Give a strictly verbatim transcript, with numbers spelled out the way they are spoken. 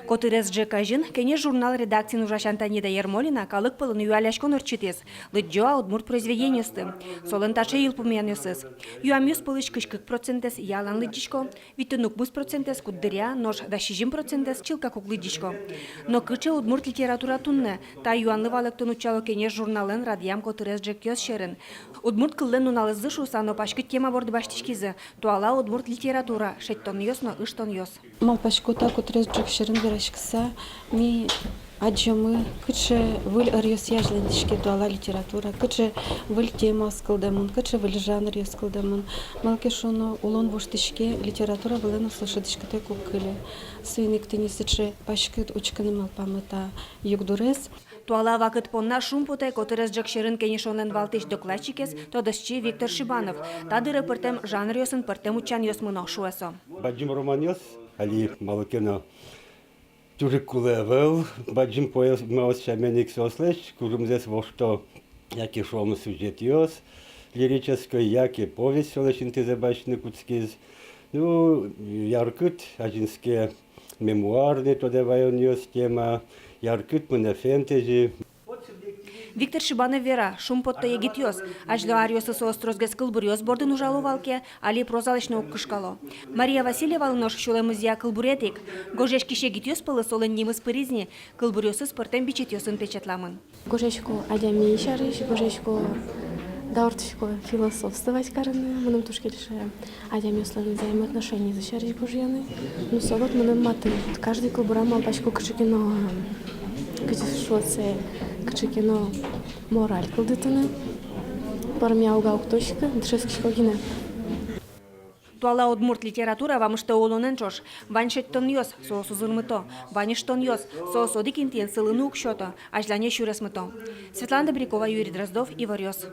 Котырес ӝӧк азьын «Кенеш» журнал редакциын ужасянь Танида Ермолина калык пӧлын юалляськон ортчытӥз: лыдӟо-а удмурт произведениосты. Солэн таӵе йылпумъянъёсыз: юамъёс пӧлысь кызь кык процентэз ялан лыдӟисько, витьтон укмыс процентэз куддыръя, нош дас сизьым процентэз чылкак уг лыдӟисько. Но кыӵе удмурт литература туннэ? Та юанлы валэктон утчало «Кенеш» журналэн радъям котырес ӝӧкъёс сьӧрын. Удмурт кыллэн нуналызы шуыса но паськыт тема борды басьтӥськизы: туала удмурт литература, шедьтонъёс но ыштонъёс. Малпасько, та котырес ӝӧк сьӧрын вераськыса, ми адӟомы, кыӵе выль ӧръёсъя азьланьтӥське туала литература, кыӵе выль темаос кылдэмын, кыӵе выль жанръёс кылдэмын. Малы ке шуоно, улон воштӥське, литература вылэ но со шӧдӥськытэк уг кыле. Соин ик тӥни сыӵе паськыт учкыны малпамы та югдурез. Туала вакыт понна шумпотэ котырес ӝӧк сьӧрын «Кенешонлэн» валтӥсь докладчикез, тодосчи Виктор Шибанов. Та дыре пӧртэм жанръёсын пӧртэм утчанъёс мыно, шуэ со. Бадӟым романъёс али, малы ке но, туж ик кулэ ӧвӧл. Бадӟым поэмаос сямен ик, соослэсь кужымзэс вошто яке, шуом, сюжетъёс лирической, яке повесть солэсь интызэ басьтыны кутскиз. Ну, яркыт азинске мемуарной, тодэ ваёнъёс тема, яркыт мынэ фэнтези. Виктор Шибанов вера: шумпотто егитъёс. Азьло аръёсы соос тросгес кылбуръёс бордын ужало вал ке, али прозалэсь но уг кышкало. Мария Васильевалы нош сюлэмызъя кылбурет ик. «Гожъяськись егитъёс» пӧлы солэн нимыз пыриз ни, кылбуръёсыз пӧртэм бичетъёсын печатламын. Гожъясько адями сярысь, гожъясько, дауртӥсько философствовать карыны. Мыным туж кельше адямиослэн взаимоотношенизы сярысь гожъяны. Ну, со вот мыным матын. Каждый кылбурам малпасько кыӵе ке но, кызьы шуод сое, кыӵе ке но мораль кылдытыны. Пӧрмия уга уг тодӥськы, дышетскисько гинэ. Туала удмурт литература вамыштэ улонэн ӵош. Вань шедьтонъёс, соос узырмыто. Вань ыштонъёс, соос одӥг интыын сылыны уг сёто, азьлане сюресмыто. Светлана Добрякова, Юрий Дроздов, «Иворъёс».